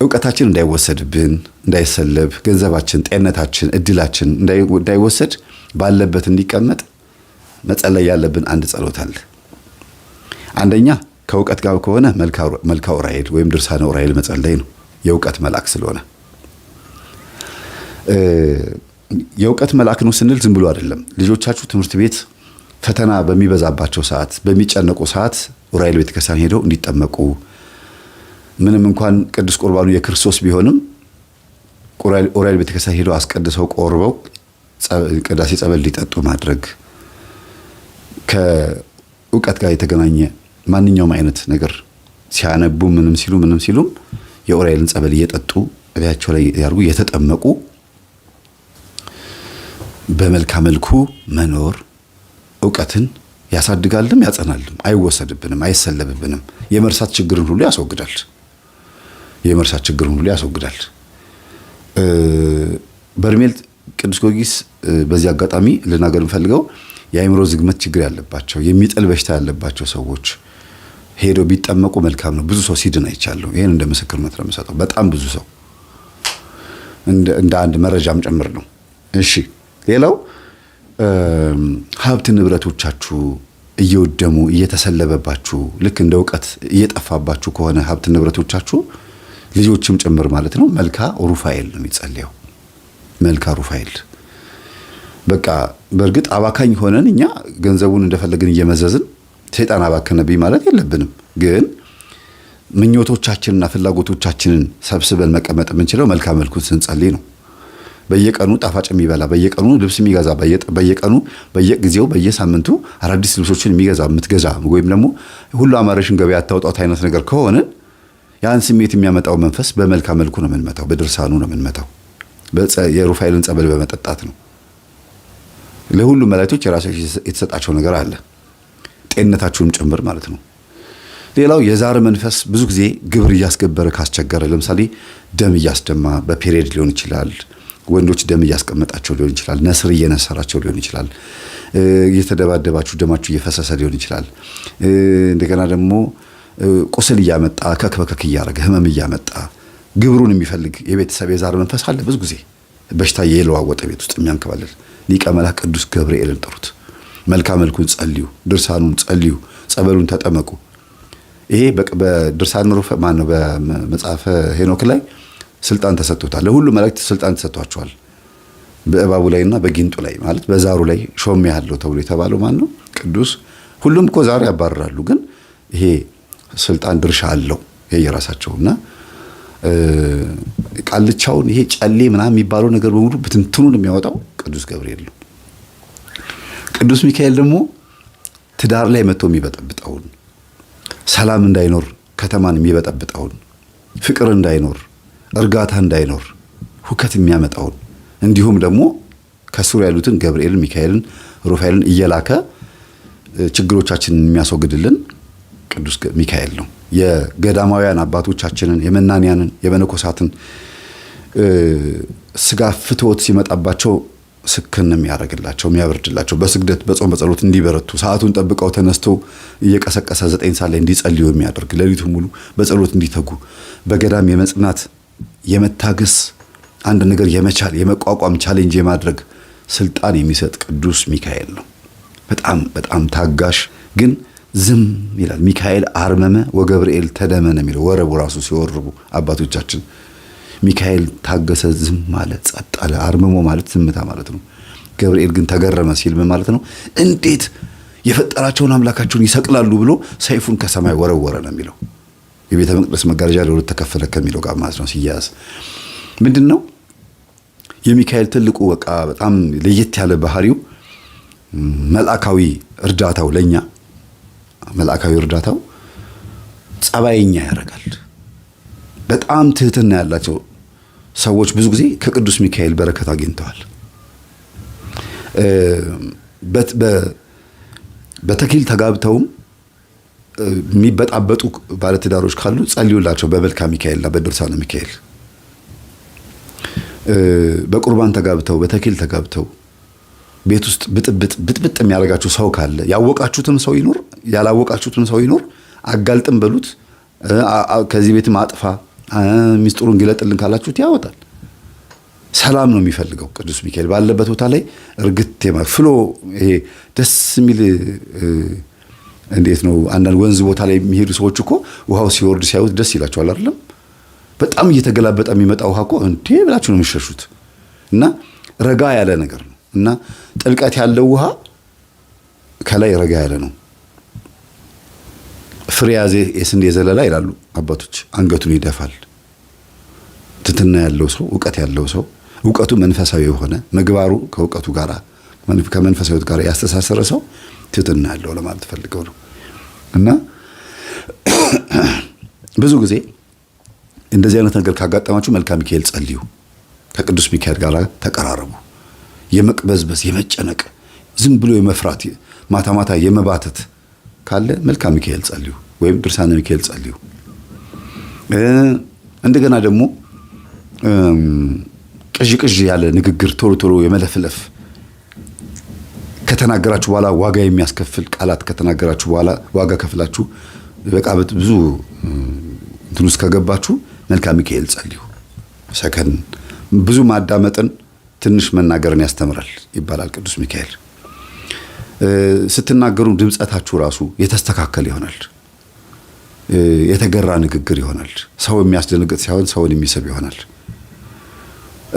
እውቀታችን እንዳይወሰድብን፣ እንዳይሰለብ፣ ገንዘባችን፣ ጤንነታችን፣ እድላችን እንዳይወሰድ ባለበት እንዲቀመጥ መጸለይ ያለብን አንድ ጸሎት አለ። አንደኛ ከእውቀት ጋር ከሆነ መልካ ዑራኤል ወይም ድርሳነ ዑራኤል መጸለይ ነው፣ የእውቀት መልአክ ስለሆነ። የእውቀት መልአክ ነው ስንል ዝም ብሎ አይደለም። ልጆቻችሁ ትምህርት ቤት ፈተና በሚበዛባቸው ሰዓት፣ በሚጨነቁ ሰዓት ዑራኤል ቤተክርስቲያን ሄደው እንዲጠመቁ፣ ምንም እንኳን ቅዱስ ቁርባኑ የክርስቶስ ቢሆንም ዑራኤል ቤተክርስቲያን ሄደው አስቀድሰው ቆርበው ቅዳሴ ጸበል እንዲጠጡ ማድረግ፣ ከእውቀት ጋር የተገናኘ ማንኛውም አይነት ነገር ሲያነቡ ምንም ሲሉ ምንም ሲሉም የዑራኤልን ጸበል እየጠጡ እላያቸው ላይ ያርጉ እየተጠመቁ በመልካም መልኩ መኖር እውቀትን ያሳድጋልም ያጸናልም። አይወሰድብንም፣ አይሰለብብንም። የመርሳት ችግርን ሁሉ ያስወግዳል። የመርሳት ችግርን ሁሉ ያስወግዳል። በርሜል ቅዱስ ጊዮርጊስ በዚህ አጋጣሚ ልናገር የምፈልገው የአእምሮ ዝግመት ችግር ያለባቸው፣ የሚጥል በሽታ ያለባቸው ሰዎች ሄደው ቢጠመቁ መልካም ነው። ብዙ ሰው ሲድን አይቻለሁ። ይህን እንደ ምስክርነት ነው የምሰጠው። በጣም ብዙ ሰው እንደ አንድ መረጃም ጭምር ነው። እሺ፣ ሌላው ሀብት ንብረቶቻችሁ እየወደሙ እየተሰለበባችሁ ልክ እንደ እውቀት እየጠፋባችሁ ከሆነ ሀብት ንብረቶቻችሁ ልጆችም ጭምር ማለት ነው፣ መልካ ሩፋኤል ነው የሚጸለየው። መልካ ሩፋኤል። በቃ በእርግጥ አባካኝ ሆነን እኛ ገንዘቡን እንደፈለግን እየመዘዝን ሰይጣን አባከነብኝ ማለት የለብንም። ግን ምኞቶቻችንና ፍላጎቶቻችንን ሰብስበን መቀመጥ የምንችለው መልካ መልኩን ስንጸልይ ነው። በየቀኑ ጣፋጭ የሚበላ፣ በየቀኑ ልብስ የሚገዛ፣ በየቀኑ በየጊዜው በየሳምንቱ አዳዲስ ልብሶችን የሚገዛ፣ የምትገዛ ወይም ደግሞ ሁሉ አማረሽን ገበያ አታውጣት አይነት ነገር ከሆነ ያን ስሜት የሚያመጣው መንፈስ በመልካ መልኩ ነው የምንመታው፣ በድርሳኑ ነው የምንመታው፣ የሩፋኤልን ጸበል በመጠጣት ነው። ለሁሉም መላእክቶች የራሳቸው የተሰጣቸው ነገር አለ፣ ጤንነታችሁንም ጭምር ማለት ነው። ሌላው የዛር መንፈስ ብዙ ጊዜ ግብር እያስገበረ ካስቸገረ፣ ለምሳሌ ደም እያስደማ በ period ሊሆን ይችላል። ወንዶች ደም እያስቀመጣቸው ሊሆን ይችላል። ነስር እየነሰራቸው ሊሆን ይችላል። እየተደባደባችሁ ደማችሁ እየፈሰሰ ሊሆን ይችላል። እንደገና ደግሞ ቁስል እያመጣ ከክ በከክ እያደረገ ህመም እያመጣ ግብሩን የሚፈልግ የቤተሰብ የዛር መንፈስ አለ። ብዙ ጊዜ በሽታ የለዋወጠ ቤት ውስጥ የሚያንከባልል ሊቀ መላክ ቅዱስ ገብርኤልን ጥሩት። መልካ መልኩን ጸልዩ፣ ድርሳኑን ጸልዩ፣ ጸበሉን ተጠመቁ። ይሄ በድርሳን ሩፈ ማነው በመጽሐፈ ሄኖክ ላይ ስልጣን ተሰጥቶታል። ለሁሉ መላእክት ስልጣን ተሰጥቷቸዋል። በእባቡ ላይና በጊንጡ ላይ ማለት በዛሩ ላይ ሾም ያለው ተብሎ የተባለው ማን ነው? ቅዱስ። ሁሉም እኮ ዛር ያባርራሉ፣ ግን ይሄ ስልጣን ድርሻ አለው ይሄ የራሳቸውና ቃልቻውን ይሄ ጨሌ ምናምን የሚባለው ነገር በሙሉ ብትንትኑን የሚያወጣው ቅዱስ ገብርኤል ነው። ቅዱስ ሚካኤል ደግሞ ትዳር ላይ መጥቶ የሚበጠብጠውን፣ ሰላም እንዳይኖር ከተማን የሚበጠብጠውን፣ ፍቅር እንዳይኖር፣ እርጋታ እንዳይኖር ሁከት የሚያመጣውን፣ እንዲሁም ደግሞ ከስሩ ያሉትን ገብርኤልን፣ ሚካኤልን፣ ሩፋኤልን እየላከ ችግሮቻችንን የሚያስወግድልን ቅዱስ ሚካኤል ነው። የገዳማውያን አባቶቻችንን፣ የመናንያንን፣ የመነኮሳትን ስጋ ፍትወት ሲመጣባቸው ስክን የሚያደርግላቸው፣ የሚያበርድላቸው፣ በስግደት በጾም በጸሎት እንዲበረቱ ሰዓቱን ጠብቀው ተነስቶ እየቀሰቀሰ 9 ሰዓት ላይ እንዲጸልዩ የሚያደርግ፣ ሌሊቱ ሙሉ በጸሎት እንዲተጉ፣ በገዳም የመጽናት፣ የመታገስ፣ አንድ ነገር የመቻል፣ የመቋቋም፣ challenge የማድረግ ስልጣን የሚሰጥ ቅዱስ ሚካኤል ነው። በጣም በጣም ታጋሽ ግን ዝም ይላል። ሚካኤል አርመመ ወገብርኤል ተደመነ የሚለው ወረቡ ራሱ ሲወርቡ አባቶቻችን ሚካኤል ታገሰ፣ ዝም ማለት፣ ጸጥ አለ። አርምሞ ማለት ዝምታ ማለት ነው። ገብርኤል ግን ተገረመ ሲል ምን ማለት ነው? እንዴት የፈጠራቸውን አምላካቸውን ይሰቅላሉ ብሎ ሰይፉን ከሰማይ ወረወረ ነው የሚለው። የቤተ መቅደስ መጋረጃ ለሁለት ተከፈለ ከሚለው ጋር ማለት ነው ሲያያዝ ምንድን ነው? የሚካኤል ትልቁ በቃ በጣም ለየት ያለ ባህሪው መልአካዊ እርዳታው፣ ለኛ መልአካዊ እርዳታው ጸባይኛ ያደርጋል። በጣም ትህትና ያላቸው ሰዎች ብዙ ጊዜ ከቅዱስ ሚካኤል በረከት አግኝተዋል። በተክሊል ተጋብተውም የሚበጣበጡ ባለትዳሮች ካሉ ጸልዩላቸው በመልካ ሚካኤልና በድርሳነ ሚካኤል። በቁርባን ተጋብተው በተክሊል ተጋብተው ቤት ውስጥ ብጥብጥ ብጥብጥ የሚያደርጋችሁ ሰው ካለ ያወቃችሁትም ሰው ይኖር ያላወቃችሁትም ሰው ይኖር አጋልጥም በሉት፣ ከዚህ ቤትም አጥፋ፣ ሚስጥሩን ግለጥልን ካላችሁት ያወጣል። ሰላም ነው የሚፈልገው። ቅዱስ ሚካኤል ባለበት ቦታ ላይ እርግት ፍሎ ይሄ ደስ የሚል እንዴት ነው? አንዳንድ ወንዝ ቦታ ላይ የሚሄዱ ሰዎች እኮ ውሃው ሲወርድ ሲያዩት ደስ ይላቸዋል አይደለም? በጣም እየተገላበጠ የሚመጣ ውሃ እኮ እንዴ ብላችሁ ነው የሚሸሹት። እና ረጋ ያለ ነገር ነው እና ጥልቀት ያለው ውሃ ከላይ ረጋ ያለ ነው። ፍሬ ያዘ የስንዴ ዘለላ ይላሉ አባቶች፣ አንገቱን ይደፋል። ትትና ያለው ሰው እውቀት ያለው ሰው እውቀቱ መንፈሳዊ የሆነ ምግባሩ ከእውቀቱ ጋር ከመንፈሳዊት ጋር ያስተሳሰረ ሰው ትትና ያለው ለማለት ፈልገው ነው። እና ብዙ ጊዜ እንደዚህ አይነት ነገር ካጋጠማችሁ መልካ ሚካኤል ጸልዩ፣ ከቅዱስ ሚካኤል ጋር ተቀራረቡ። የመቅበዝበዝ የመጨነቅ ዝም ብሎ የመፍራት ማታ ማታ የመባተት ካለ መልካ ሚካኤል ጸልዩ፣ ወይም ድርሳነ ሚካኤል ጸልዩ። እንደገና ደግሞ ቅዥ ቅዥ ያለ ንግግር ቶሎ ቶሎ የመለፍለፍ ከተናገራችሁ በኋላ ዋጋ የሚያስከፍል ቃላት ከተናገራችሁ በኋላ ዋጋ ከፍላችሁ በቃ ብዙ እንትን ውስጥ ከገባችሁ መልካ ሚካኤል ጸልዩ። ሰከን ብዙ ማዳመጥን ትንሽ መናገርን ያስተምራል ይባላል ቅዱስ ሚካኤል። ስትናገሩ ድምፀታችሁ ራሱ የተስተካከለ ይሆናል። የተገራ ንግግር ይሆናል። ሰው የሚያስደነግጥ ሳይሆን ሰውን የሚስብ ይሆናል።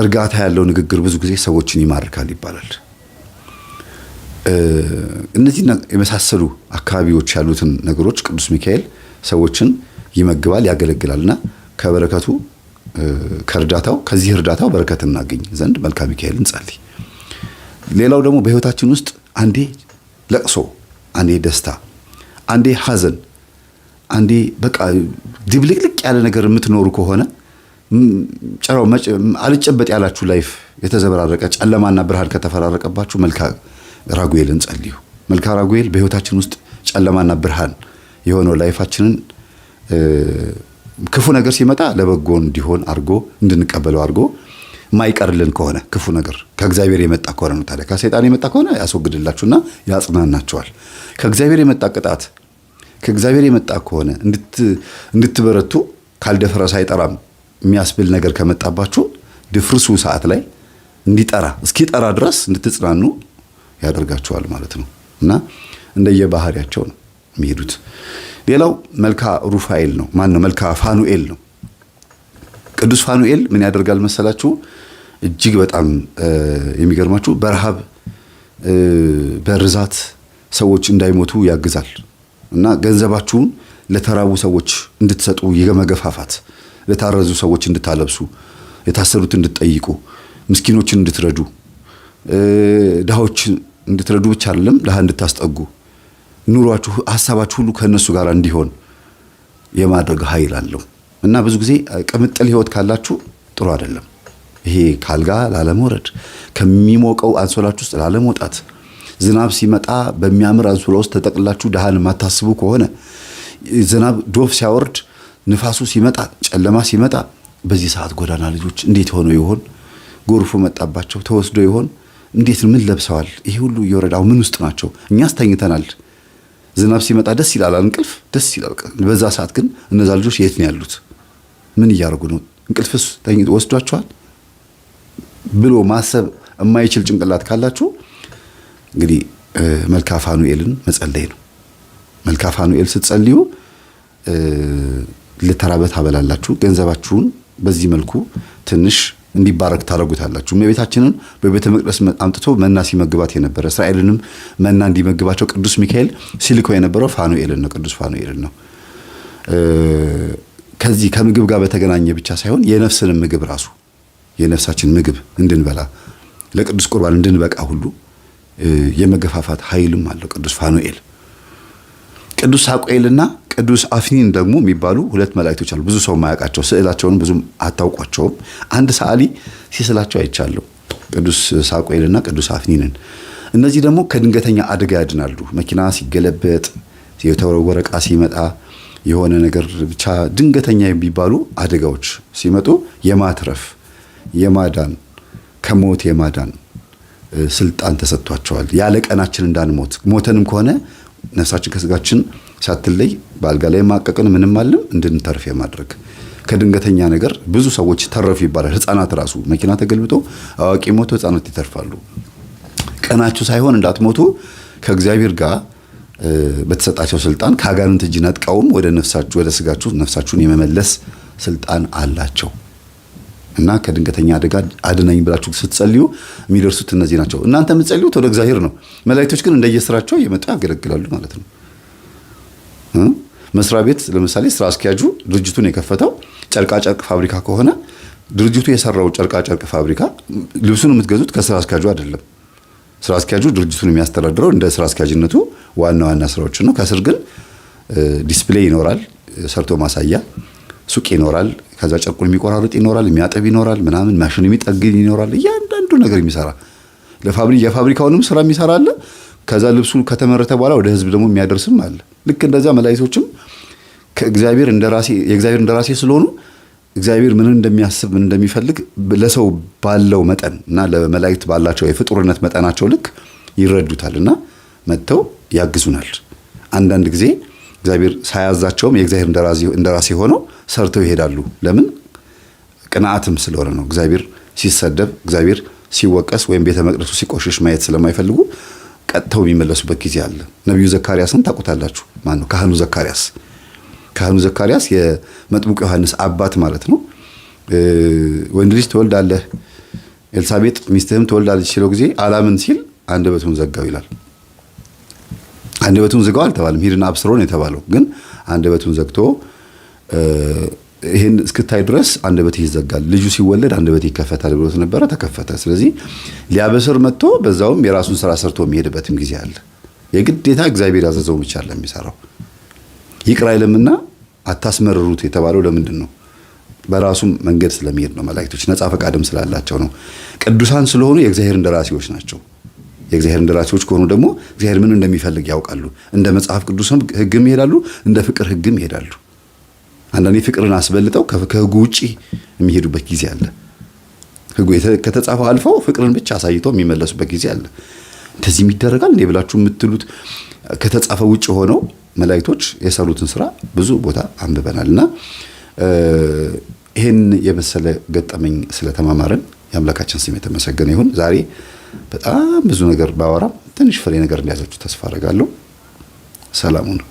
እርጋታ ያለው ንግግር ብዙ ጊዜ ሰዎችን ይማርካል ይባላል። እነዚህ የመሳሰሉ አካባቢዎች ያሉትን ነገሮች ቅዱስ ሚካኤል ሰዎችን ይመግባል፣ ያገለግላልና ከበረከቱ ከእርዳታው ከዚህ እርዳታው በረከት እናገኝ ዘንድ መልካ ሚካኤል እንጸልይ። ሌላው ደግሞ በህይወታችን ውስጥ አንዴ ለቅሶ፣ አንዴ ደስታ፣ አንዴ ሐዘን፣ አንዴ በቃ ድብልቅልቅ ያለ ነገር የምትኖሩ ከሆነ ጨራው አልጨበጥ ያላችሁ life የተዘበራረቀ ጨለማና ብርሃን ከተፈራረቀባችሁ መልካ ራጉኤልን ጸልዩ። መልካ ራጉኤል በህይወታችን ውስጥ ጨለማና ብርሃን የሆነው life ኣችንን ክፉ ነገር ሲመጣ ለበጎ እንዲሆን አድርጎ እንድንቀበለው አድርጎ ማይቀርልን ከሆነ ክፉ ነገር ከእግዚአብሔር የመጣ ከሆነ ነው። ታዲያ ከሰይጣን የመጣ ከሆነ ያስወግድላችሁና ያጽናናችኋል። ከእግዚአብሔር የመጣ ቅጣት ከእግዚአብሔር የመጣ ከሆነ እንድትበረቱ ካልደፈረሰ አይጠራም የሚያስብል ነገር ከመጣባችሁ ድፍርሱ ሰዓት ላይ እንዲጠራ እስኪጠራ ድረስ እንድትጽናኑ ያደርጋችኋል ማለት ነው። እና እንደየባህሪያቸው ነው የሚሄዱት። ሌላው መልካ ሩፋኤል ነው። ማን ነው? መልካ ፋኑኤል ነው። ቅዱስ ፋኑኤል ምን ያደርጋል መሰላችሁ? እጅግ በጣም የሚገርማችሁ በረሃብ በርዛት ሰዎች እንዳይሞቱ ያግዛል። እና ገንዘባችሁን ለተራቡ ሰዎች እንድትሰጡ የመገፋፋት፣ ለታረዙ ሰዎች እንድታለብሱ፣ የታሰሩት እንድትጠይቁ፣ ምስኪኖችን እንድትረዱ፣ ድሃዎችን እንድትረዱ ብቻ አይደለም ድሃ እንድታስጠጉ፣ ኑሯችሁ ሀሳባችሁ ሁሉ ከነሱ ጋር እንዲሆን የማድረግ ኃይል አለው። እና ብዙ ጊዜ ቅምጥል ህይወት ካላችሁ ጥሩ አይደለም። ይሄ ካልጋ ላለመውረድ፣ ከሚሞቀው አንሶላችሁ ውስጥ ላለመውጣት፣ ዝናብ ሲመጣ በሚያምር አንሶላ ውስጥ ተጠቅላችሁ ድሃን የማታስቡ ከሆነ፣ ዝናብ ዶፍ ሲያወርድ፣ ንፋሱ ሲመጣ፣ ጨለማ ሲመጣ፣ በዚህ ሰዓት ጎዳና ልጆች እንዴት ሆነው ይሆን? ጎርፉ መጣባቸው ተወስዶ ይሆን? እንዴት ምን ለብሰዋል? ይሄ ሁሉ እየወረዳው ምን ውስጥ ናቸው? እኛስ ተኝተናል። ዝናብ ሲመጣ ደስ ይላል፣ እንቅልፍ ደስ ይላል። በዛ ሰዓት ግን እነዛ ልጆች የት ነው ያሉት? ምን እያደረጉ ነው? እንቅልፍስ ወስዷቸዋል ብሎ ማሰብ የማይችል ጭንቅላት ካላችሁ እንግዲህ መልካ ፋኑኤልን መጸለይ ነው። መልካ ፋኑኤል ስትጸልዩ ለተራበ ታበላላችሁ። ገንዘባችሁን በዚህ መልኩ ትንሽ እንዲባረክ ታደርጉታላችሁ። እመቤታችንን በቤተ መቅደስ አምጥቶ መና ሲመግባት የነበረ እስራኤልንም መና እንዲመግባቸው ቅዱስ ሚካኤል ሲልከው የነበረው ፋኑኤልን ነው፣ ቅዱስ ፋኑኤልን ነው። ከዚህ ከምግብ ጋር በተገናኘ ብቻ ሳይሆን የነፍስንም ምግብ ራሱ የነፍሳችን ምግብ እንድንበላ ለቅዱስ ቁርባን እንድንበቃ ሁሉ የመገፋፋት ኃይልም አለው ቅዱስ ፋኑኤል። ቅዱስ ሳቁኤልና ቅዱስ አፍኒን ደግሞ የሚባሉ ሁለት መላእክቶች አሉ። ብዙ ሰው የማያውቃቸው ስዕላቸውን ብዙም አታውቋቸውም። አንድ ሰዓሊ ሲስላቸው አይቻለሁ፣ ቅዱስ ሳቁኤልና ቅዱስ አፍኒንን። እነዚህ ደግሞ ከድንገተኛ አደጋ ያድናሉ። መኪና ሲገለበጥ፣ የተወረወረ ዕቃ ሲመጣ፣ የሆነ ነገር ብቻ ድንገተኛ የሚባሉ አደጋዎች ሲመጡ የማትረፍ የማዳን ከሞት የማዳን ስልጣን ተሰጥቷቸዋል። ያለ ቀናችን እንዳንሞት ሞተንም ከሆነ ነፍሳችን ከስጋችን ሳትለይ በአልጋ ላይ ማቀቅን ምንም አለም እንድንተርፍ የማድረግ ከድንገተኛ ነገር ብዙ ሰዎች ተረፉ ይባላል። ህፃናት ራሱ መኪና ተገልብጦ አዋቂ ሞቶ ህፃናት ይተርፋሉ። ቀናችሁ ሳይሆን እንዳትሞቱ ከእግዚአብሔር ጋር በተሰጣቸው ስልጣን ከአጋንንት እጅ ነጥቀውም ወደ ነፍሳችሁ ወደ ስጋችሁ ነፍሳችሁን የመመለስ ስልጣን አላቸው እና ከድንገተኛ አደጋ አድነኝ ብላችሁ ስትጸልዩ የሚደርሱት እነዚህ ናቸው። እናንተ የምትጸልዩት ወደ እግዚአብሔር ነው። መላእክቶች ግን እንደየስራቸው እየመጡ ያገለግላሉ ማለት ነው። መስሪያ ቤት ለምሳሌ ስራ አስኪያጁ ድርጅቱን የከፈተው ጨርቃጨርቅ ፋብሪካ ከሆነ ድርጅቱ የሰራው ጨርቃጨርቅ ፋብሪካ ልብሱን የምትገዙት ከስራ አስኪያጁ አይደለም። ስራ አስኪያጁ ድርጅቱን የሚያስተዳድረው እንደ ስራ አስኪያጅነቱ ዋና ዋና ስራዎችን ነው። ከስር ግን display ይኖራል፣ ሰርቶ ማሳያ ሱቅ ይኖራል። ከዛ ጨርቁን የሚቆራርጥ ይኖራል፣ የሚያጠብ ይኖራል፣ ምናምን ማሽን የሚጠግን ይኖራል። እያንዳንዱ ነገር የሚሰራ የፋብሪካውንም ስራ የሚሰራ አለ። ከዛ ልብሱ ከተመረተ በኋላ ወደ ህዝብ ደግሞ የሚያደርስም አለ። ልክ እንደዛ መላእክቶችም ከእግዚአብሔር እንደራሴ የእግዚአብሔር እንደራሴ ስለሆኑ እግዚአብሔር ምን እንደሚያስብ ምን እንደሚፈልግ ለሰው ባለው መጠን እና ለመላእክት ባላቸው የፍጡርነት መጠናቸው ልክ ይረዱታል እና መጥተው ያግዙናል። አንዳንድ ጊዜ እግዚአብሔር ሳያዛቸውም የእግዚአብሔር እንደራሴ ሆነው ሰርተው ይሄዳሉ። ለምን? ቅንዓትም ስለሆነ ነው። እግዚአብሔር ሲሰደብ፣ እግዚአብሔር ሲወቀስ ወይም ቤተ መቅደሱ ሲቆሽሽ ማየት ስለማይፈልጉ ቀጥተው የሚመለሱበት ጊዜ አለ። ነቢዩ ዘካርያስን ታውቁታላችሁ። ማን ነው? ካህኑ ዘካርያስ። ካህኑ ዘካርያስ የመጥምቁ ዮሐንስ አባት ማለት ነው። ወንድ ልጅ ትወልዳለህ፣ ኤልሳቤጥ ሚስትህም ትወልዳለች ሲለው ጊዜ አላምን ሲል አንደበቱን ዘጋው ይላል። አንደበቱን ዝጋው አልተባለም፣ ሂድና አብስሮ ነው የተባለው። ግን አንደበቱን ዘግቶ ይህን እስክታይ ድረስ አንደበትህ ይዘጋል፣ ልጁ ሲወለድ አንደበትህ ይከፈታል ብሎት ነበረ። ተከፈተ። ስለዚህ ሊያበስር መጥቶ በዛውም የራሱን ስራ ሰርቶ የሚሄድበትም ጊዜ አለ። የግዴታ እግዚአብሔር ያዘዘው ብቻ አለ የሚሰራው። ይቅር አይልምና አታስመርሩት የተባለው ለምንድን ነው? በራሱም መንገድ ስለሚሄድ ነው። መላእክቶች ነጻ ፈቃድም ስላላቸው ነው። ቅዱሳን ስለሆኑ የእግዚአብሔር እንደራሴዎች ናቸው። የእግዚአብሔር እንደራሴዎች ከሆኑ ደግሞ እግዚአብሔር ምን እንደሚፈልግ ያውቃሉ። እንደ መጽሐፍ ቅዱስም ሕግም ይሄዳሉ፣ እንደ ፍቅር ሕግም ይሄዳሉ። አንዳንዴ ፍቅርን አስበልጠው ከሕጉ ውጪ የሚሄዱበት ጊዜ አለ። ሕጉ ከተጻፈው አልፈው ፍቅርን ብቻ አሳይተው የሚመለሱበት ጊዜ አለ። እንደዚህም ይደረጋል እንዴ ብላችሁ የምትሉት ከተጻፈው ውጭ ሆነው መላእክቶች የሰሩትን ስራ ብዙ ቦታ አንብበናል። እና ይህን የመሰለ ገጠመኝ ስለተማማርን የአምላካችን ስም የተመሰገነ ይሁን። ዛሬ በጣም ብዙ ነገር ባወራም ትንሽ ፍሬ ነገር እንዲያዛችሁ ተስፋ አደርጋለሁ። ሰላሙ ነው።